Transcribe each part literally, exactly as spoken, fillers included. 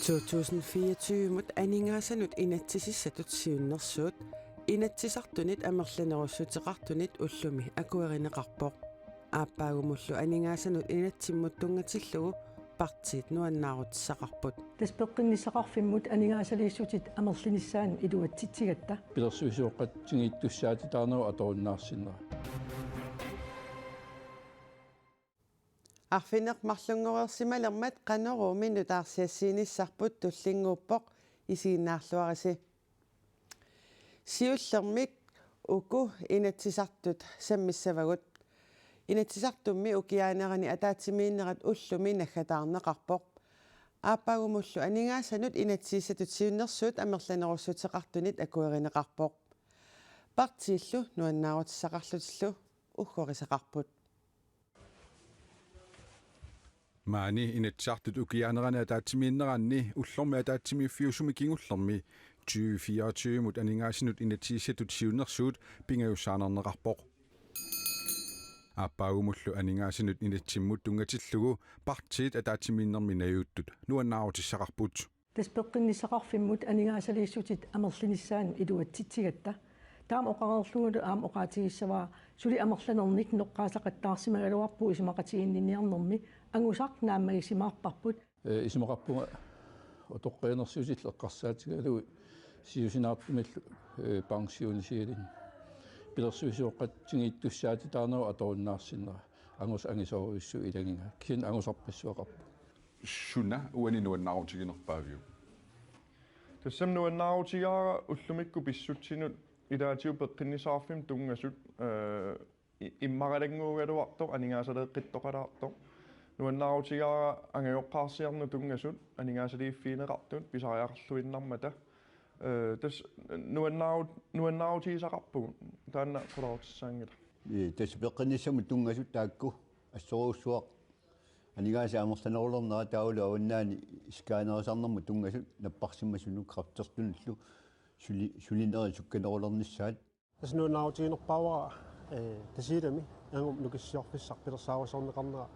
To tusind fireogtyve-mut aningaasanut inatsisissatut siunnersuut Inatsisartunit amerlanerussuteqartunit ullumi akuerineqarpoq. Aappaagumullu aningaasanut inatsimmut tunngatillugu partiit nuannaarutissaqarput. Tassa peqqinnissaqarfimmut aningaasaliissutit amerlinissaannut iluatsitsigatta. Pilersuisoqatigiittussaatitaanerup atorunnaarsinnera. Arfineq-marlunngoreersimalermat Qanoruumi nutaarsiassiinissarput tullinnguuppoq, isiginnaarluarisi. Siullermik uku Inatsisartut sammissavagut. Inatsisartummi ukiaanerani ataatsimiinnerat ullumi naggataarneqarpoq. Aappaagumullu aningaasanut inatsisissatut siunnersuut amerlanerussuteqartunit akuerineqarpoq. Partiillu nuannaarutissaqarlutillu uggorisaqarput. Maani Inatsisartut ukiaanerani ataatsimiinneranni ullormi ataatsimiiffiusumi kingullermi tyve fireogtyve-mut aningaasanut inatsisissatut siunnersuut pingajussaaneerneqarpoq. Aappaagumullu aningaasanut inatsimmut tunngatillugu partiit ataatsimiinnermi najuuttut nuannaarutissaqarput. Tassa peqqinnissaqarfimmut aningaasaliissutit amerlinissaannut iluatsitsigatta. Taama oqareerlungalu aamma oqaatigissavara suli amerlanernik noqqaasaqattaarsimagaluarpugut isumaqatigiinniarnermi, angusaq naammagisimaarparput. Ee, isumaqarpunga utoqqalinersiutillu eqqarsaatigalugit siusinaartumillu, ee, pensionisialinni. Pilersuisoqatigiittussaatitaanerup atorunnaarsinnera angusat angisoorujussuit ilagigaat. Kisianni angusarpassuaqarpoq. Suna uani nuannaarutiginerpaaviuk? Tassami nuannaarutigaara ullumikkut pissutsinut ilaatigut peqqinnissaqarfimmut tunngasut, ee, i-, immaralannguugaluartoq, aningaasaleeqqittoqalaartoq. Nuannaarutigaara angajoqqaarsiarnut tunngasut, aningaasaliiffigineqartut pisariaqarluinnarmata. Ee, tassa nuannaarut-, nuannaarutigisaqarpugut, taanna qularutissaanngilaq. Ee, tassa peqqinnissamut tunngasut taakku assorujussuaq aningaasat amerlanerulernerat taavalu avannaani scannerisarnermut tunngasut napparsimasunut kræftertunullu suli-, sulinerit sukkanerulernissaat. Tassa nuannaarutiginerpaavara, ee, Tasiilami angummi nukissiorfissaq pilersaarusiorneqarnera,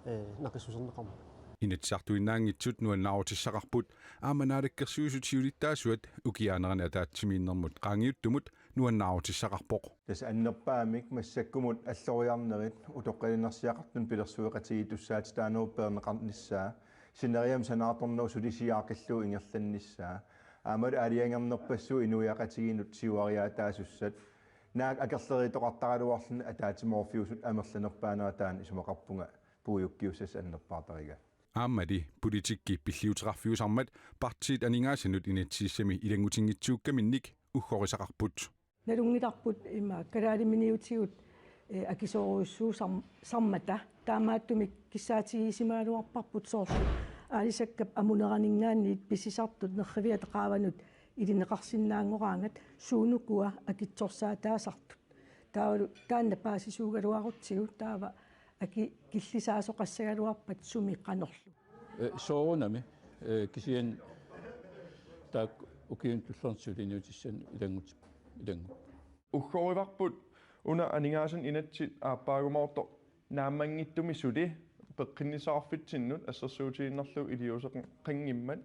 ee, naqissuserneqarmat. Inatsisartuinnaanngitsut nuannaarutissaqarput aamma Naalakkersuisut siulittaasuat ukiaanerani ataatsimiinnermut qaangiuttumut nuannaarutissaqarpoq. Tassa annerpaamik massakkumut alloriarnerit utoqqalinersiaqartunut pilersueqatigiittussaatitaanerup peerneqarnissaa, sineriammi sanaartornerup sulisiaaqillugu ingerlannissaa, aammalu aalajangernerpassuit inuiaqatigiinnut siuariaataasussat, naak akerleriittoqartaraluarluni ataatsimoorfiusut amerlanerpaanera taanna isumaqarpunga puigukkiussassaq annerpaartarigaat. Aammali politikki pilliuteqarfiusarmat partiit aningaasanut inatsisissami ilanngutinngitsuukkaminnik uggorisaqarput. Nalunngilarput ima kalaaliminiutigut, ee, akisoorujussuusarm-, sarmata. Taamaattumik kissaatigisimagaluarparput soorlu aalisakkap amuneraninngaanniit pisisartut nerriviata qaavanut ilineqarsinnaanngoraangat suunukua akitsorsaataasartut. Taavalu taanna paasisuugaluarutsigu taava aki-, killisaasoqassagaluarpat sumi qanorlu. Ee, soorunami, ee, kisianni taakku ukiuni tulliini suliniutissannut ilanngut-, ilanngut. Uggorivarput una aningaasanut inatsit aappaagumoortoq naammanngitsumik suli peqqinnissaqarfitsinnut assersuutigiinnarlugu iliuuseqanngimmat,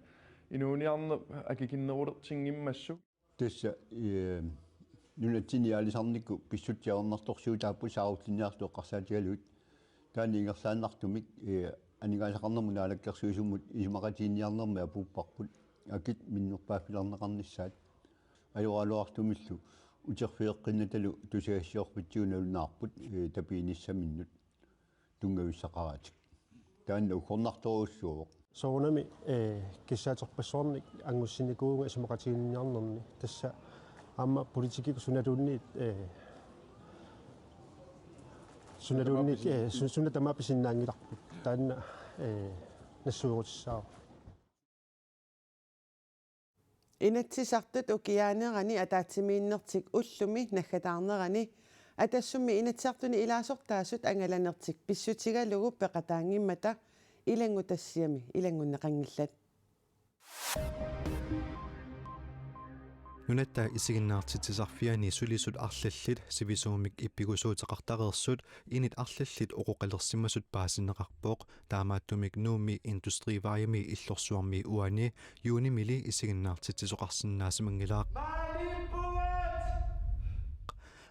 inuuniarneq akikinnerulertinngimmassuk. Tassa, ee, nunatsinni aalisarnikkut pissutsit ajornartorsiutaapput saarullinniarlutik eqqarsaatigalugit. Taanna ingerlaannartumik, ee, aningaasaqarnermut naalakkersuisumut isumaqatiginninniarnermi apuupparput akit minnerpaaffilerneqarnissaat. Ajoraluartumillu uterfigeqqinnatalu tusagassiorfitsigut nalunaarput, ee, tapiinissaminnut tunngavissaqaratik. Taanna uggornartorujussuuvoq. Soorunami, ee, kissaaterpassuarnik angusinikuuvunga isumaqatiginninniarnerni. Tassa aamma politikkikkut sunaluunniit, ee, sunaluunniit, ee, sun-, suna tamaat pisinnaanngilarput. Taanna, ee, nassuerutissaavoq. Inatsisartut ukiaanerani ataatsimiinnertik ullumi naggataarnerani Atassummi Inatsisartuni ilaasortaasut angalanertik pissutigalugu peqataanngimmata ilanngutassiami ilanngunneqanngillat. Nunatta isiginnaartitsisarfiani sulisut arlallit sivisuumik ippigusuuteqartareersut init arlallit oqoqalersimasut paasineqarpoq. Taamaattumik Nuummi Industrivejimi Illorsuarmi uani juunimili isiginnaartitsisoqarsinnaasimanngilaaq.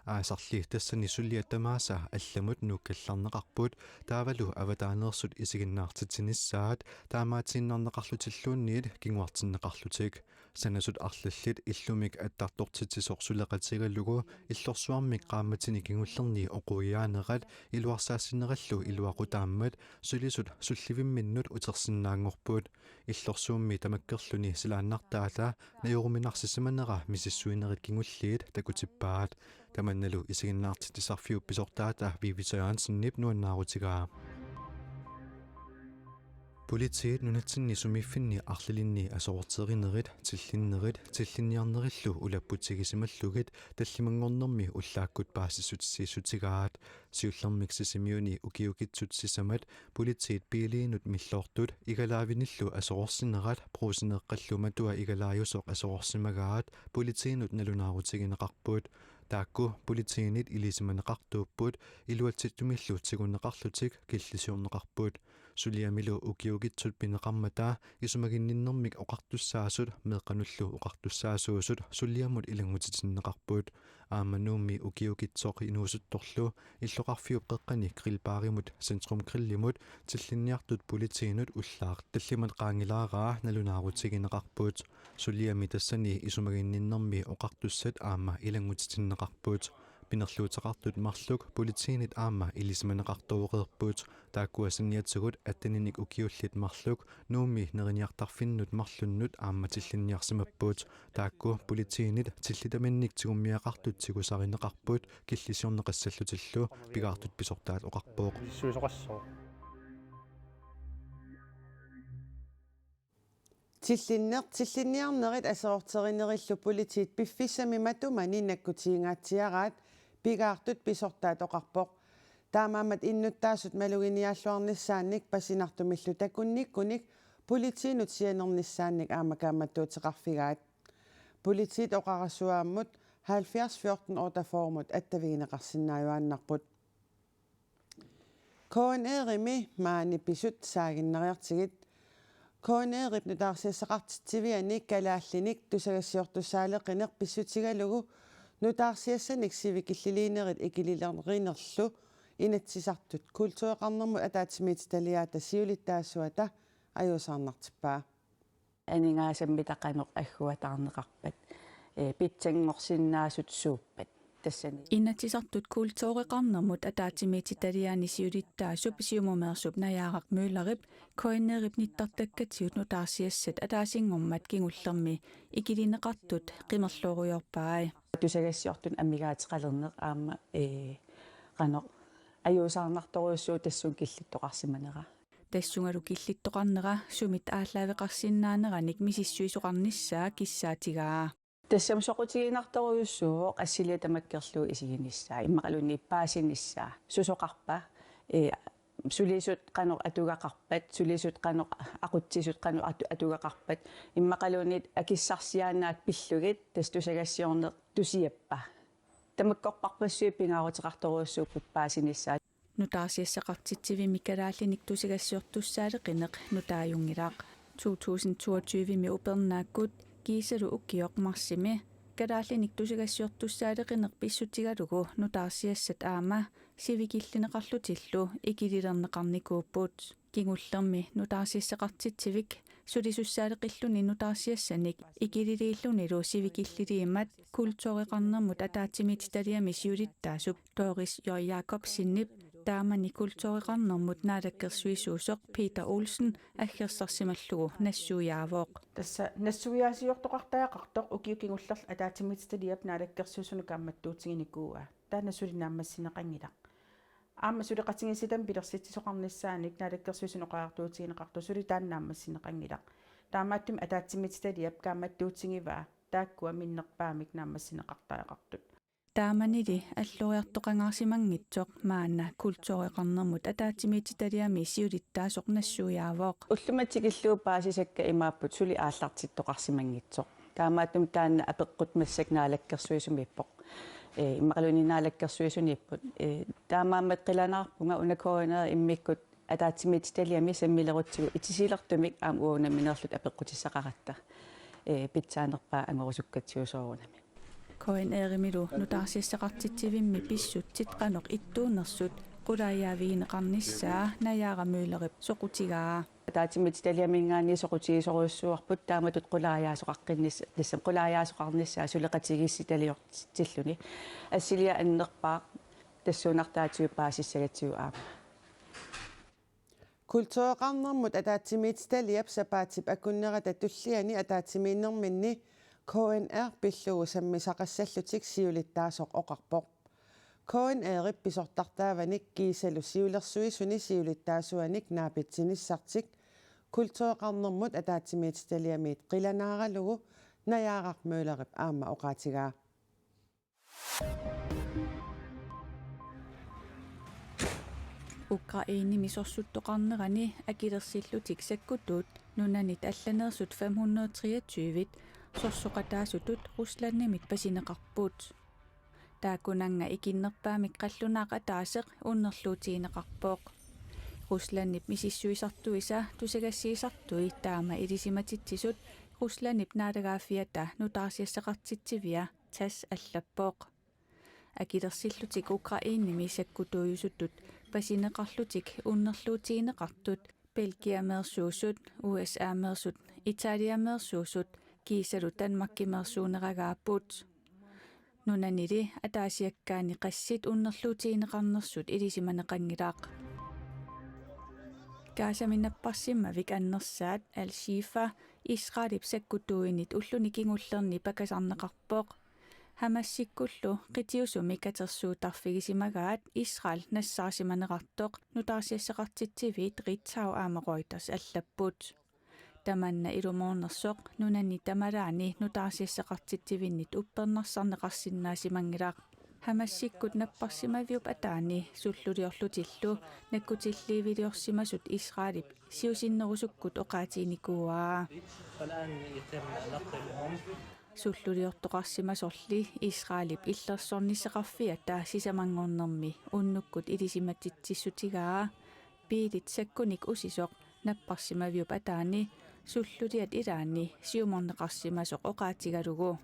Aasarli tassani suliat tamaasa allamut nuukkallarneqarput, taavalu avataaneersut isiginnaartitsinissaat taamaatiinnarneqarlutilluunniit kinguartinneqarlutik. Sanasut arlallit illumik attartortitsisoq suleqatigalugu Illorsuarmik qaammatini kingullerni oquiaanerat iluarsaassinnerallu iluaqutaammat sulisut sullivimminnut utersinnaanngorput. Illorsuummi tamakkerluni silaannartaata najoruminarsissimanera misissuinerit kingulliit takutippaat. Tamannalu isiginnaartitsisarfiup pisortaata Vivi Sørensenip nuannaarutigaa. Politiit nunatsinni sumiiffinni arlalinni aserorterinerit, tillinnerit, tillinniarnerillu ulapputigisimallugit tallimanngornermi ullaakkut paasissutissiissutigaat. Siullermik Sisimiuni ukiukitsut sisamat politiit biiliinut milloortut igalaavinillu aserorsinerat Brugseneeqqallu matua igalaajusoq aserorsimagaat politiinut nalunaarutigineqarput. Taakku politiinit ilisimaneqartuupput, iluatsittumillu tiguneqarlutik killisiorneqarput. Suliamilu ukiukitsut pineqarmata isumaginninnermik oqartussaasut meeqqanullu oqartussaasuusut suliamut ilanngutitinneqarput. Aamma Nuummi ukiukitsoq inuusuttorlu illoqarfiup qeqqani grillbarimut Centrum Grillimut tillinniartut politiinut ullaaq tallimat qaangilaaraa nalunaarutigineqarput. Suliami tassani isumaginninnermi oqartussat aamma ilanngutitinneqarput. Pinerluuteqartut marluk politiinit aamma ilisimaneqartooreerput. Taakkua saniatigut atteninik ukiullit marluk Nuummi neriniartarfinnut marlunnut aamma tillinniarsimapput. Taakku politiinit tillitaminnik tigummiaqartut tigusarineqarput killisiorneqassallutillu, pigaartut pisortaat oqarpoq. Suisoqassooq. Tillinneq, tillinniarnerit aserorterinerillu politiit piffissami matumani nakkutigingaatsiaraat, pigaartut pisortaat oqarpoq. Taamaammat innuttaasut maluginiaalluarnissaannik pasinartumillu takunnikkunik politiinut sianernissaannik aamma kaammattuuteqarfigaat. Politiit oqarasuaammut halvfjerds fjorten otteogfyrremut attavigineqarsinnaajuaannarput. K N R-imi maani pisut saaginnariartigit. K N R-ip nutaarsiassaqartitsiviani kalaallinik tusagassiortussaaleqineq pissutigalugu nutaarsiassanik sivikilliliinerit ikililerinerlu Inatsisartut kultureqarnermut ataatsimiititaliaata siulittaasuata ajuusaarnartippaa. Aningaasammita qanoq agguataarneqarpat, ee, pitsanngorsinnaasut suuppat? Tassani. Inatsisartut kultureqarnermut ataatsimiititaliani siulittaasup siumumeersup Najaaraq Møllerip K N R-ip nittartakkatigut nutaarsiassat ataasinngormat kingullermi ikilineqartut qimerloorujoorpai. Tusagassiortunut amigaateqalerneq aamma, ee, qanoq ajuusaarnartorujussuuvoq tassunga killittoqarsimanera. Tassungalu killittoqarnera sumit aallaaveqarsinnaaneranik misissuisoqarnissaa kissaatigaa. Tassami soqutiginartorujussuuvoq assiliaq tamakkerlugu isiginissaa, immaqaluunniit paasinissaa, susoqarpa, ee, sulisut qanoq atugaqarpat, sulisut qanoq aqutsisut qanoq atu-, atugaqarpat, immaqaluunniit akissarsiaannaat pillugit, tassa tusagassiorneq tusiappa. Tamakkorparpassuit pingaaruteqartorujussuupput paasinissaa. Nutaarsiassaqartitsivimmi kalaallinik tusagassiortussaaleqineq nutaajunngilaq. To tusind toogtyve-mi upernaakkut kiisalu ukioq marsimi kalaallinik tusagassiortussaaleqineq pissutigalugu nutaarsiassat aamma sivikillineqarlutillu ikililerneqarnikuupput. Kingullermi nutaarsiassaqartitsivik sulisussaaleqilluni nutaarsiassanik ikililiillunilu sivikilliliimmat kultureqarnermut ataatsimiititaliami siulittaasup Doris J. Jakobsenip taamani kultureqarnermut naalakkersuisuusoq Peter Olsen aggersarsimallugu nassuiaavoq. Tassa nassuiaasiortoqartariaqartoq ukiut kingullerni ataatsimiititaliap naalakkersuisunut kaammattuutiginikuuaa. Taanna suli naammassineqanngilaq. Aamma suleqatigiissitami pilersitsisoqarnissaanik naalakkersuisunut oqariartuutigineqartoq suli taanna naammassineqanngilaq. Taamaattumik ataatsimiititaliap kaammattuutigivaa taakkua minnerpaamik naammassineqartariaqartut. Taamanili alloriartoqangaarsimanngitsoq maanna kultureqarnermut ataatsimiititaliami siulittaasoq nassuiaavoq. Ullumimut tikillugu paasisakka imaapput suli aallartittoqarsimanngitsoq. Taamaattumik taanna apeqqut massakkut naalakkersuisumiippoq. Ee, immaqaluunniit naalakkersuisuniipput. Ee, taamaammat qilanaarpunga una K N R immikkut ataatsimiititaliami sammilerutsigu itisilertumik aamma uagut nammineerluta apeqqutissaqaratta. Ee, pitsaanerpaaq angorusukkatsigu soorunami. K N R-imilu nutaarsiassaqartitsivimmi pissutsit qanoq ittuunersut qulaajaavigineqarnissaa Najaara Møllerip soqutigaa. Ataatsimiititaliaminngaanniit soqutigisorujussuuarput taamatut qulaajaasoqaqqinnis-, tassami qulaajaasoqarnissaa suleqatigiissitaliortitsilluni. Assiliaq annerpaaq tassuunartaatigut paasissagatsigu aamma. Kultureqarnermut ataatsimiititaliap sapaatip akunnerata tulliani ataatsimiinnerminni K N R pillugu sammisaqassallutik siulittaasoq oqarpoq. K N R-ip pisortartaavanik kiisalu siulersuisuni siulittaasuanik naapitsinissartik kultureqarnermut ataatsimiititaliamiit qilanaaralugu Najaaraq Møllerip aamma oqaatigaa. Ukrainemi sorsuttoqarnerani akilersillutik sakkutuut nunanit allaneersut fem hundrede treogtyve sorsoqataasutut Ruslandimit pasineqarput. Taakkunannga ikinnerpaamik qallunaaq ataaseq unnerluutigineqarpoq. Ruslandip misissuisartuisa tusagassiisartui taama ilisimatitsisut Ruslandip naalagaaffiata nutaarsiassaqartitsivia TASS allappoq. Akilersillutik Ukrainemi sakkutuujusutut pasineqarlutik unnerluutigineqartut Belgiameersuusut, U S A-meersut, Italiameersuusut kiisalu Danmarkimeersuuneragaapput. Nunanili ataasiakkaani qassit unnerluutigineqarnersut ilisimaneqanngilaq. Gazami napparsimmavik annersaat Al-Shifa Israelip sakkutuuinit ulluni kingullerni pakasarneqarpoq. Hamasikkullu qitiusumi katersuuttarfigisimagaat Israel nassaarsimanerartoq nutaarsiassaqartitsiviit Ritzau aamma Reuters allapput. Tamanna ilumoornersoq nunani tamalaani nutaarsiassaqartitsivinnit uppernarsarneqarsinnaasimanngilaq. Hamasikkut napparsimaviup ataani sulluliorlutillu nakkutilliiviliorsimasut Israelip siusinnerusukkut oqaatiginikuuaa. Sulluliortoqarsimasorli Israelip illersornissaqarfiata sisamanngornermi unnukkut ilisimatitsissutigaa. Biilit sakkunik usisoq napparsimaviup ataani sulluliat ilaanni siumorneqarsimasoq oqaatigalugu.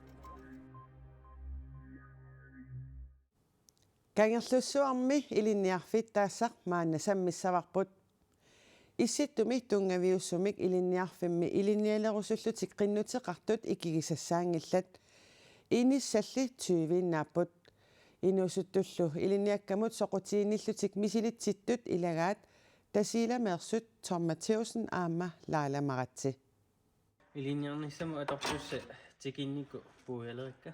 Kangerlussuarmi ilinniarfittaassaq maanna sammissavarput. Issittumi tunngaviusumik ilinniarfimmi ilinnialerusullutik qinnuteqartut ikigisassaanngillat. Inissalli tyviinnaapput. Inuusuttullu ilinniakkamut soqutiginnillutik misilitsittut ilagaat Tasiilameersut Tom Mathæussen aamma Laila Maratse. Ilinniarnissamut atortussat tikinnikut puialerikka.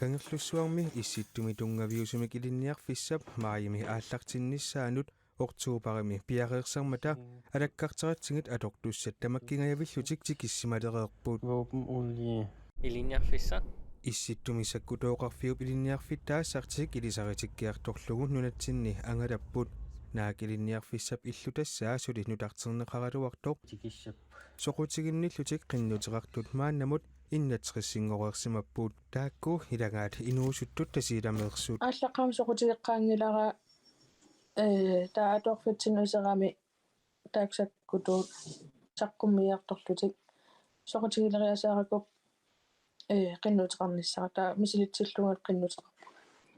Kangerlussuarmi Issittumi tunngaviusumik ilinniarfissap maajimi aallartinnissaanut oktobarimi piareersarmata alakkarteratsigit atortussat tamakkingajavillutik tikissimalereerput. Våbenolie. Ilinniarfissaq. Issittumi sakkutooqarfiup ilinniarfittaassartik ilisaritikkiartorlugu nunatsinni angalapput. Naak ilinniarfissap illutassaa suli nutarterneqaraluartoq. Tikissap. Soqutiginnillutik qinnuteqartut maannamut enogtresinngorsimapput. Taakku ilagaat inuusuttut Tasiilameersut. Aallaqqaammut soqutigeqqaanngilara, ee, taava atuarfitsinni iserami taakku sakkutuut saqqummiiartorlutik. Soqutigileriasaarakku, ee, qinnuteqarnissaa. Taava misilitsillugu qinnuteqarpunga.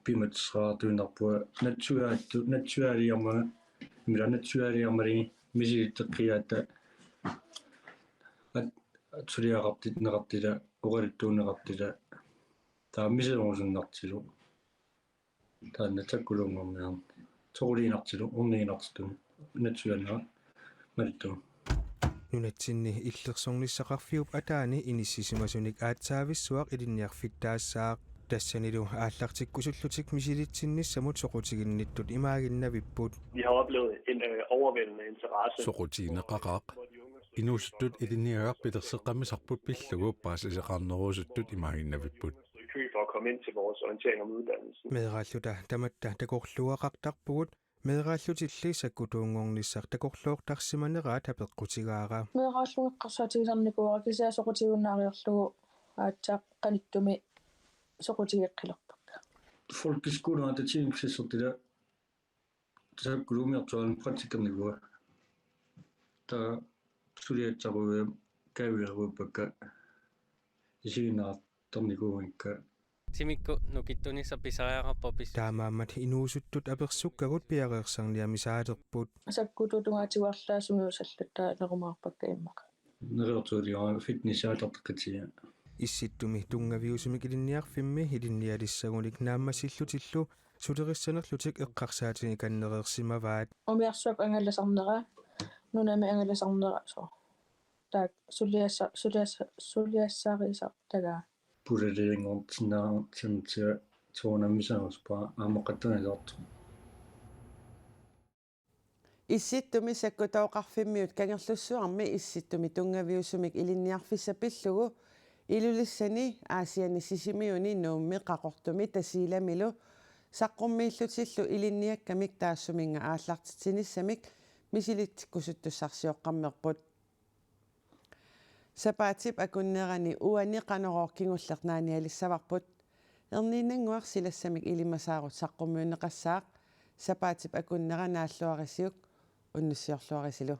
Piumassuseqartuinnarpunga natsuaattu-, natsuaaliarmanga, imila natsuaaliarmalugit misilitseqqigaakka at-, atsuliaqartinneqartila, oqaluttuunneqartila, taava misilerusunnartilu. Taanna takkuluunngorniarneq. Soquliinnartilu, orniinnartilu, natsuaannera malittugu. Nunatsinni illersornissaqarfiup ataani inissisimasunik aatsaavissuaq ilinniarfittaassaaq. Tassanilu aallartikkusullutik misilitsinnissamut soqutiginnittut imaaginnavipput. Vi har oplevet en, øh, overvældende interesse. Soqutigineqaqaaq. Inuusuttut ilinniagaq pilerseqqammisarput pillugu paasiseqarnerusuttut imaaginnavipput. I kø for at komme ind til vores orientering om uddannelsen. Meeraalluta tamatta takorluugaqartarpugut, Meeraallutilli sakkutuunngornissaq takorloortarsimaneraat apeqqutigaara. Meeraallugu eqqarsaatigisarnikuuara kisianni soqutigiunnaariarlugu aatsaat qanittumi soqutigeqqilerpakka. Folkeskolen, der tjener sig til det. Taakkuugumiartuaani praktikkernikuuara. Taava suliassarujuit kaavilerujuppakka isiginnaartarnikuugakkit. Timikkut nukittunissaq pisariaqarpoq pis. Taamaammat inuusuttut apersukkagut piareersarniami saalerput. Sakkutuut tungaatigut arlaat sumiussalluta nerumaarpakka immaqa. Neriortuuliorama fitnessiaartartaqqitsiga. Issittumi tunngaviusumik ilinniarfimmi ilinnialissagunik naammassillutillu sulerissanerlutik eqqarsaatigikannereersimavaat. Umiarsuakkut angalasarnera, nunami angalasarnera, so. Taakku suliassa-, suliassa-, suliassarisaartagaa. Pulalianngortinnaartinnatsiga tuunammisaneruspa aamma qattunisartu. Issittumi sakkutooqarfimmiut Kangerlussuarmi Issittumi tunngaviusumik ilinniarfissaq pillugu Ilulissani, Aasianni Sisimiuni, Nuummi, Qaqortumi, Tasiilamilu saqqummiillutillu ilinniakkamik taassuminnga aallartitsinissamik misilitsikkusuttussarsioqqammerput. Sapaatip akunnerani uani Qanorooq kingulleq naanialissavarput. Erniinnannguaq silassamik ilimasaarut saqqummiunneqassaaq, sapaatip akunnera naalluarisiuk, unnussiorluarisilu.